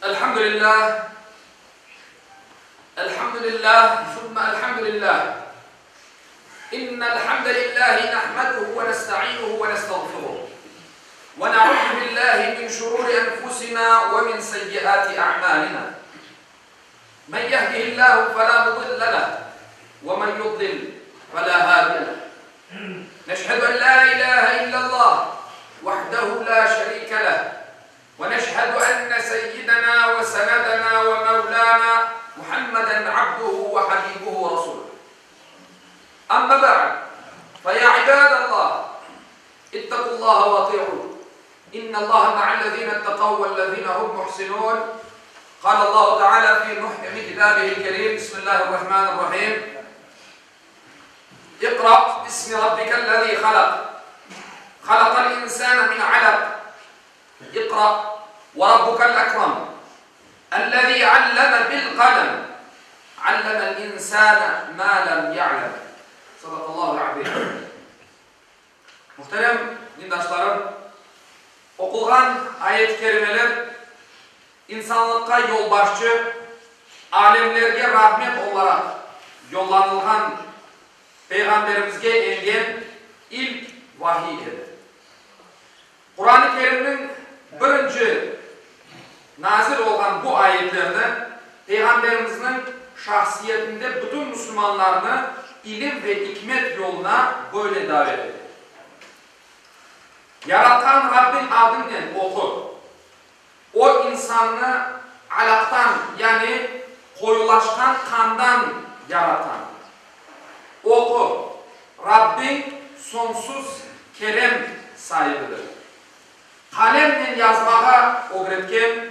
الحمد لله الحمد لله ثم الحمد لله إن الحمد لله نحمده ونستعينه ونستغفره ونعوذ بالله من شرور أنفسنا ومن سيئات أعمالنا من يهده الله فلا مضل له ومن يضلل فلا هادي له نشهد أن لا إله إلا الله وحده لا شريك له ونشهد أن سيدنا وسندنا ومولانا محمدا عبده وحبيبه ورسوله أما بعد فيا عباد الله اتقوا الله واطيعوه إن الله مع الذين اتقوا والذين هم محسنون قال الله تعالى في محكم كتابه الكريم بسم الله الرحمن الرحيم اقرأ باسم ربك الذي خلق خلق الإنسان من علق اقرأ وربك الأكرم الذي علم بالقلم علم الإنسان ما لم يعلم صدق الله العظيم Muhterem dindaşlarım, oqulğan ayet-i kerimeler insanlıqqa yolbaşçı, alemlerge rahmet olaraq yollanılğan Peyğamberimizge engen ilk vahiy edi. Quran-ı Kerimniñ birinci nazil olğan bu ayetlerni Peyğamberimizniñ şahsiyetinde bütün musulmanlarnı ilim ve ikmet yoluna böyle davet ete, Yaratqan Rabbiñ adınen oqu! O insannı alaqtan, yani qoyulaşqan qandan yaratqan. Oqu, Rabbiñ soñsuz kerem saibidir. Qalemnen yazmağa ögretken,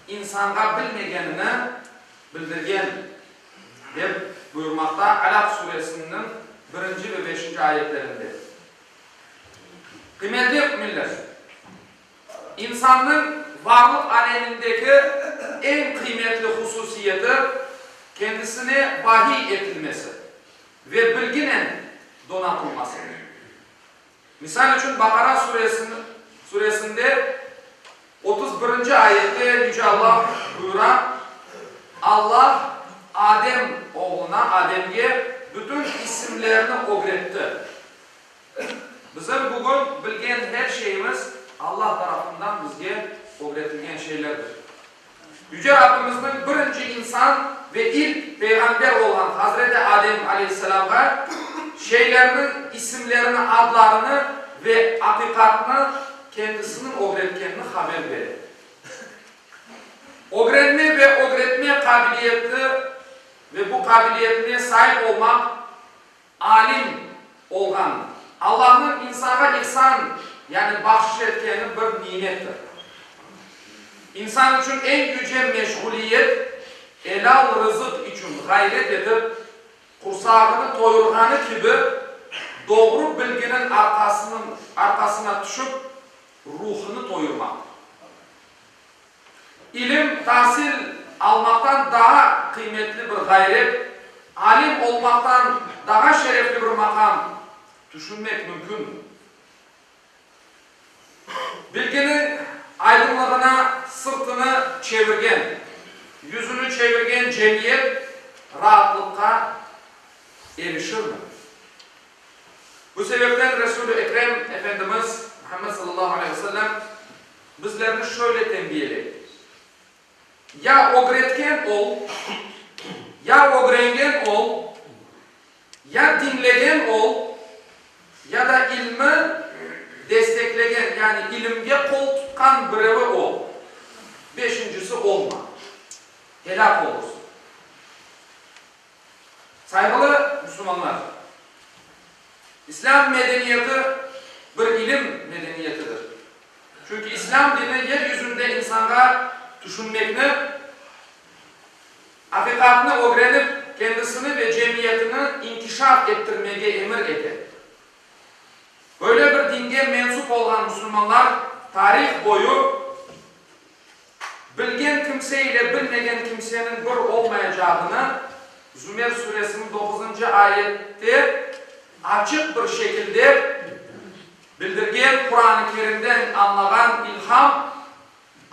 insanğa bilmegenini bildirgen, dep buyurmaqta Alaq suresiniñ birinci ve beşinci ayetlerinde. Qıymetli müminler! İnsannıñ varlıq alemindeki eñ qıymetli hususiyeti, kendisine vahiy etilmesi ve bilginen donatılmasıdır. Misal içün, Baqara suresinde 31-nci ayette Yüce Allah buyura, Allah Adem oğluna, Ademge, bütün isimlerni ögretti. Bizim bugün bilgen her şeyimiz Allah tarafından bizge ögretilgen şeylerdir. Yüce Rabbimizniñ birinci insan ve ilk peyğamber olğan Hazreti Adem aleyhisselamğa şeylerniñ isimlerini, adlarını ve aqiqatnı kendisiniñ ögretkenini haber bere. Ögrenme ve ögretme qabiliyeti ve bu qabiliyetine saip olmaq Alim olğan Allahnıñ insanğa ihsan, yani bahşış etkeni bir nimettir. İnsan içün eñ yüce meşğuliyet, elâl rızıq içün ğayret etip, qursağını toyurğanı kibi, doğru bilginiñ arqasına tüşüp, ruhunı toyurmaqtır. İlim tasil almaqtan daa qıymetli bir ğayret, alim olmaqtan daha şerefli bir maqam tüşünmek mümkünmi? Bilginiñ aydınlığına sırtını çevirgen, yüzüni çevirgen cemiyet raatlıqqa erişirmi? Bu sebepten Resûl-i Ekrem Efendimiz Muhammed sallallahu aleyhi ve sellem Bizlerni şöyle tenbiyeley, Ya ögretken ol, ya ögrengen ol, ya diñlegen ol, ya da ilmi desteklegen, yani ilimge qol tutqan birevi ol. Beşincisi olma. Helâk olursıñ. Sayğılı musulmanlar! İslâm medeniyeti bir ilim medeniyetidir. Çünki İslâm dini yer yüzünde insanğa tüşünmekni, aqiqatnı ögrenip, kendisini ve cemiyetini inkişaf ettirmege emir ete. Böyle bir dinge mensüp olğan musulmanlar tarih boyu Bilgen kimse ile bilmegen kimseniñ bir olmayacağını Zümer suresiniñ doquzıncı ayette açıq bir şekilde bildirgen Quran-ı Kerimden añlağan ilham.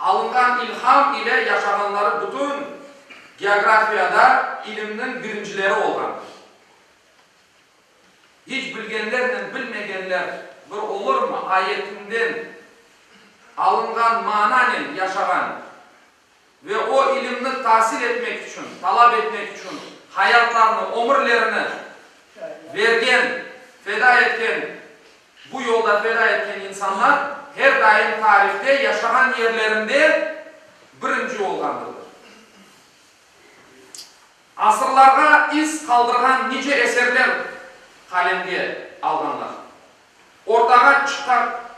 Alınğan ilham ile yaşağanları bütün geografiyada ilimniñ birincileri olğandır. Hiç bilgenlernen bilmegenler bir olurmı ayetinden alınğan mananen yaşağan ve o ilimni tasil etmek içün, talap etmek içün hayatlarını, ömürlerini bergen, feda etken, bu yolda feda etken insanlar her daim tarihte yaşağan yerlerinde birinci olğandırlar. Asırlarğa iz qaldırğan nice eserler qalemge alğanlar. Ortağa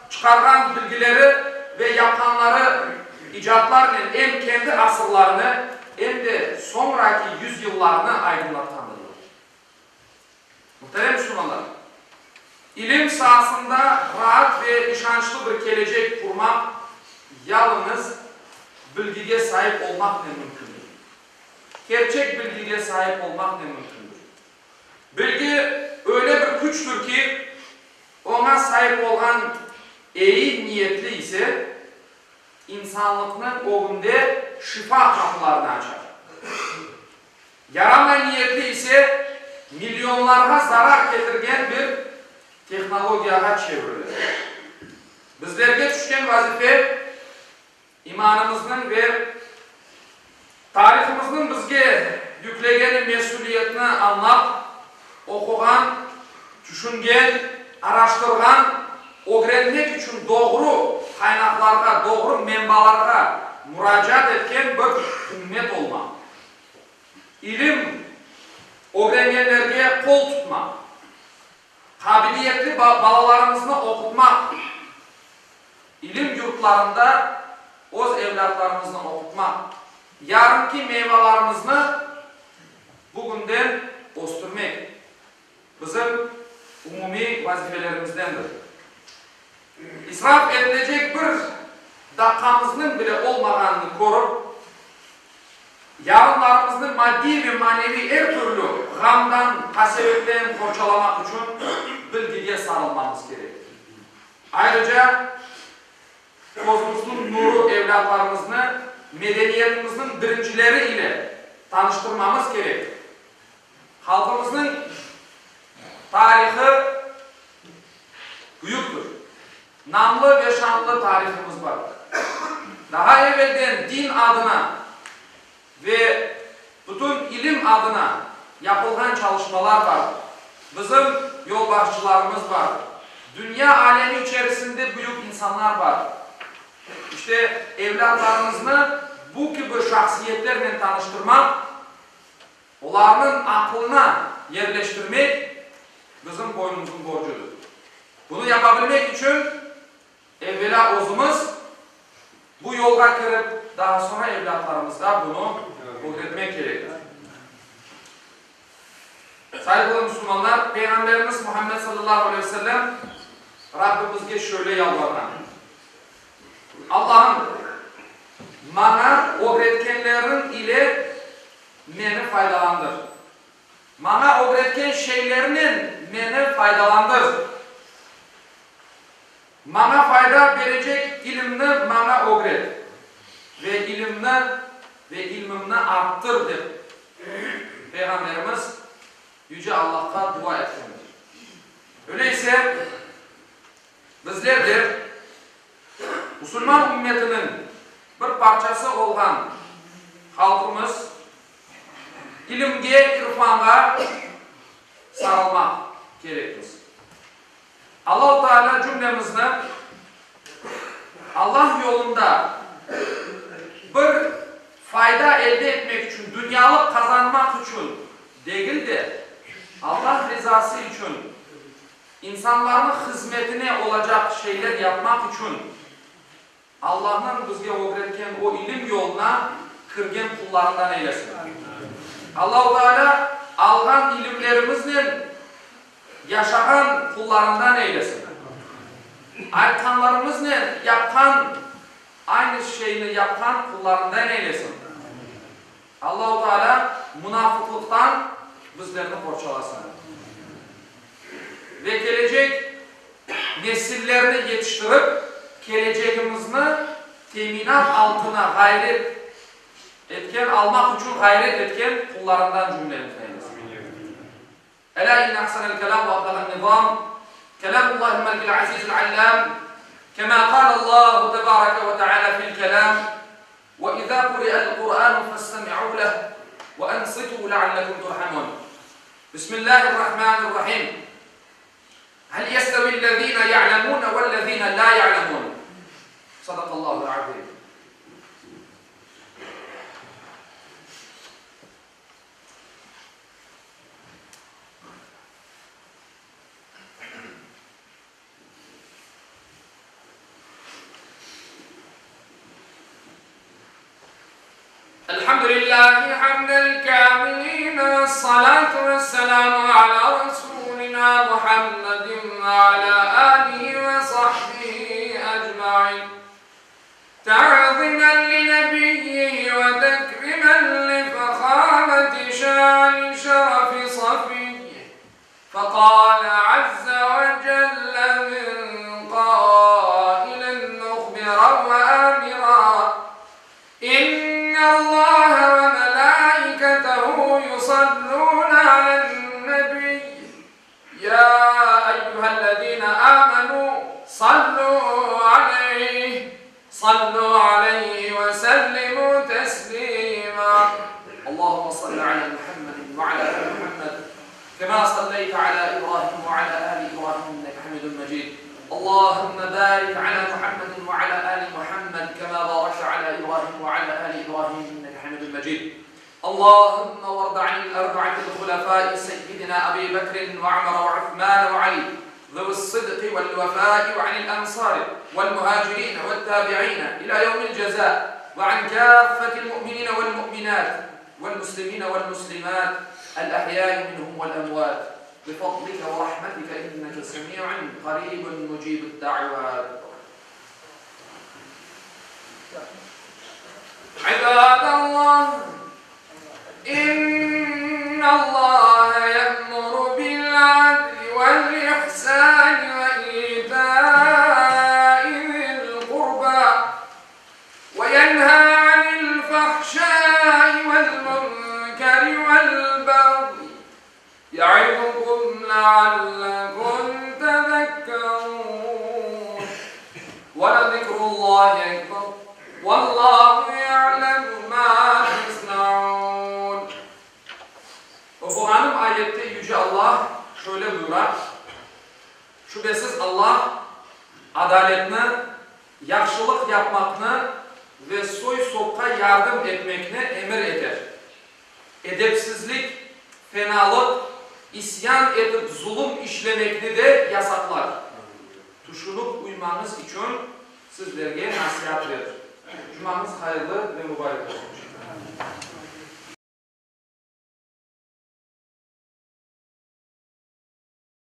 çıqarğan bilgileri ve yapqanları icatlarnen em kendi asırlarını, em de soñraki yüzyıllarnı aydınlatqandırlar. Muhterem müslümanlar! İlim saasında raat ve işançlı bir kelecek qurmaq yalıñız bilgige saip olmaqnen mümkündir. Kerçek bilgige saip olmaqnen mümkündir. Bilgi öyle bir küçtür ki, oña saip olğan eyi niyetli ise, insanlıqnıñ ögünde şifa qapılarını açar. Yaramay niyetli ise, millionlarğa zarar ketirgen bir tehnologiyağa çevrilir. Bizlerge tüşken vazife, İmanımıznıñ ve tarihımıznıñ bizge yüklegeni mesüliyetni añlap, oquğan, tüşüngen, araştırğan, ögrenmek içün doğru qaynaqlarğa, doğru menbalarğa muracaat etken bir ümmet olmaq. İlim ögrengenlerge qol tutmaq. Qabiliyetli balalarımıznı oqutmaq, ilim yurtlarında öz evlâtlarımıznı oqutmaq, yarınki meyvalarımıznı bugünden östürmek bizim umumiy vazifelerimizdendir. İsraf etilecek bir daqqamıznıñ bile olmağanını körip, Yarınlarımıznı maddiy ve maneviy er türlü ğamdan, qasevetten qorçalamaq içün bilgige sarılmamız kerek. Ayrıca, közümizniñ nuru evlâtlarımıznı medeniyetimizniñ birincileri ile tanıştırmamız kerek. Halqımıznıñ tarihı büyüktir. Namlı ve şanlı tarihımız bar. Daha evelden din adına ve bütün ilim adına yapılğan çalışmalar bar. Bizim yolbaşçılarımız bar. Dünya alemi içerisinde büyük insanlar bar. İşte, evlâtlarımıznı bu kibi şahsiyetlernen tanıştırmaq, Olarnıñ aqlına yerleştirmek bizim boynumıznıñ borcudır. Bunı yapabilmek içün evvelâ özümiz bu yolğa kirip, daha soñra evlâtlarımızğa bunı ögretmek kerektir. Sayğılı musulmanlar, Peyğamberimiz Muhammed sallallahu aleyhi ve sellem Rabbimizge şöyle yalvarğan, Allahım, maña ögretkenleriñ ile meni faydalandır. Maña ögretken şeylernen meni faydalandır. Maña fayda berecek ilimni maña ögret ve ilimni ve ilmimni arttır, dep Peyğamberimiz Yüce Allahqa dua etkendir. Öyle ise, bizler de musulman ümmetiniñ bir parçası olğan halqımız ilimge, irfanğa sarılmaq kerekmiz. Allahu Teala cümlemizni Allah yolunda bir fayda elde etmek içün, dünyalıq qazanmaq içün degil de, Allah rizası içün, insanlarnıñ hızmetine olacaq şeyler yapmaq içün Allahnıñ bizge ögretken o ilim yoluna kirgen qullarından eylesin. Allahu Teala alğan ilimlerimiznen yaşağan qullarından eylesin. Aytqanlarımıznen yapqan, aynı şeyni yapqan qullarından eylesin. Allahu Teala munafıqlıqtan bizlerni qorçalasın. Ve kelecek nesillerni yetiştirip, kelecegimizni. Teminat altına ğayret etken, almaq içün ğayret etken qullarından cümlemizni eylesin. Elâ inne ahsenel kelâm ve ablagan nizâm, kelâmullâhil melikil azîzil allâm, kemâ kâlellâhu tebâreke ve teâlâ fil kelâm, Ve izâ kuri'el Kur'ânu festemi'û leh ve ensitû leallekum turhamûn. Bismillâhirrahmânirrahîm. Hel yestevillezîne ya'lemûne vellezîne lâ ya'lemûn. Sadakallâhul azîm. Elhamdülillahi hamdel kâmilîn vessalâtu vesselâmu alâ resûlinâ Muhammedin ve alâ âlihi ve sahbihi ecmaîn. Ta'zimen li nebiyyihi ve tekrimen li fehâmeti şâni şerefi safiyyihi. Fekâle azze ve celle min kâilin muhbiran ve âmira, İnnallâhe ve melâiketehu yusallûne alen-nebiy, yâ eyyühellezîne âmenû sallû aleyh, sallû aleyhi ve sellimû teslîmâ. Allahümme salli alâ Muhammedin ve alâ âli Muhammed, kemâ salleyte alâ İbrahim ve alâ âli İbrahim inneke hamidun mecîd. Allahümme bârik alâ Muhammedin ve alâ âli Muhammed, kemâ bârekte alâ İbrahim ve alâ âli İbrahim inneke hamidun mecîd. Allahümme varda anil erba'atil hulefâi seyyidina Ebi Bekrin ve Ömer ve Uthmân ve Ali zevi's-sıdqi vel-vefâi ve anil ensâri vel-muhâcirîne ve't-tâbi'îne ilâ yevmil cezâ ve an kâffetil mu'minîne vel-mu'minât vel-muslimîne vel-muslimât el-ahyâi minhum vel-emvât bifadlike ve rahmetike inneke semî'un qarîbun mucîbud-da'vât. İbadallah, İnnallaha ye'muru bil-adli vel-ihsani ve itâi zil-kurbâ ve yenhâ anil-fahşâi vel-münkeri vel-bagyi Ya'izukum leallekum tezekkerun. Ve lezikrullahi ekber. Vallahu ya'lemu ma tesnaun. Oquğanım ayette Yüce Allah şöyle buyura, Şübesiz Allah adaletni, yahşılıq yapmaqnı ve soy-sopqa yardım etmekni emir eter. Edepsizlik, fenalıq, isyan etip zulum işlemekni de yasaqlar. Tüşünip uymañız içün sizlerge nasiat verir. Cumañız hayırlı ve mubarek olsun.